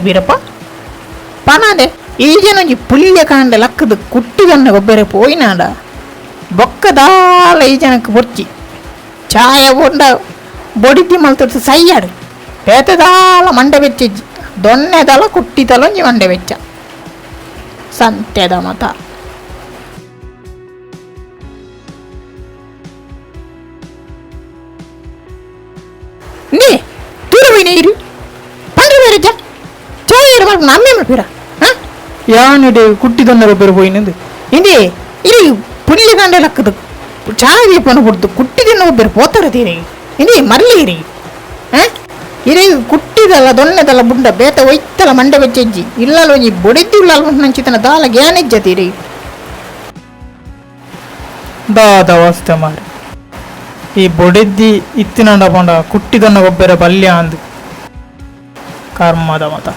ಬೀರಪ್ಪ ಪನಾದೆ ಈ ಜನೊಂಜಿ ಪುಲ್ಯ ಕಾಂಡೆ ಲಕ್ಕದ ಕುಟ್ಟಿದೊನ್ನೆ ಗೊಬ್ಬೆರೆ ಪೋಯಿನಾಂಡ ಬೊಕ್ಕ ದಾಲ ಈ ಜನಕ್ಕೆ ಬೊರ್ಚಿ ಚಾಯ ಬೊಂಡ ಬೊಡಿತಿ ಮಲ್ತೊಡ್ತು ಸೈಯಾಡು ಬೇತೆ ದಾಲ ಮಂಡೆ ಬೆಚ್ಚಿಜ್ಜಿ ದೊನ್ನೆದಲ ಕುಟ್ಟಿದಲ ಒಂಜಿ ಮಂಡೆ ಬೆಚ್ಚ ಸಂತೆದ ಮತ. ನೀ ದೂರ ಹೋಯ್ನ ಇರು ಪಂಡ್ರೆ ಬೇರೆ ಚಾಯ ಇರು ಮಲ್ಪ ನಮ್ಮೆ ಮಲ್ಪಿರ ಹಾಂ ಯಾನಿಡೆ ಕುಟ್ಟಿದೊನ್ನೆ ಗೊಬ್ಬರ ಪೋಯಿನಂದು. ಇಂದಿ ಇರಿ ಪುಲ್ಯ ಕಾಂಡೆ ಲಕ್ಕದ ಚಾಯ ದೀಪನ ಕೊಡ್ತು ಕುಟ್ಟಿದನ್ನ ಒಬ್ಬರು ಪೋತಾರ ತೀರಿ ಇಂದಿ ಮರ್ಲಿ ಇರಿ ಹಾಂ ಇರಿ ಕುಟ್ಟಿದಲ್ಲ ದೊನ್ನೆದಲ್ಲ ಬುಂಡ ಬೇತ ಒಯ್ತಲ ಮಂಡೆ ಬೆಚ್ಚೆಜ್ಜಿ ಇಲ್ಲಲ್ಲ ಒಂಜಿ ಬೊಡಿದ್ದು ಉಳ್ಳಲ್ಲ ನಂಚಿತನ ದಾಲ ಗ್ಯಾನೆಜ್ಜ ತೀರಿ. ದಾದ ಅವಸ್ಥೆ ಮಾರೆ, ಈ ಬೊಡೆದ್ದಿ ಇತ್ತಿನಂಡ ಪಂಡ ಕುಟ್ಟಿದೊನ್ನ ಗೊಬ್ಬರ ಬಲ್ಯ ಅಂದು ಕರ್ಮದ ಮತ.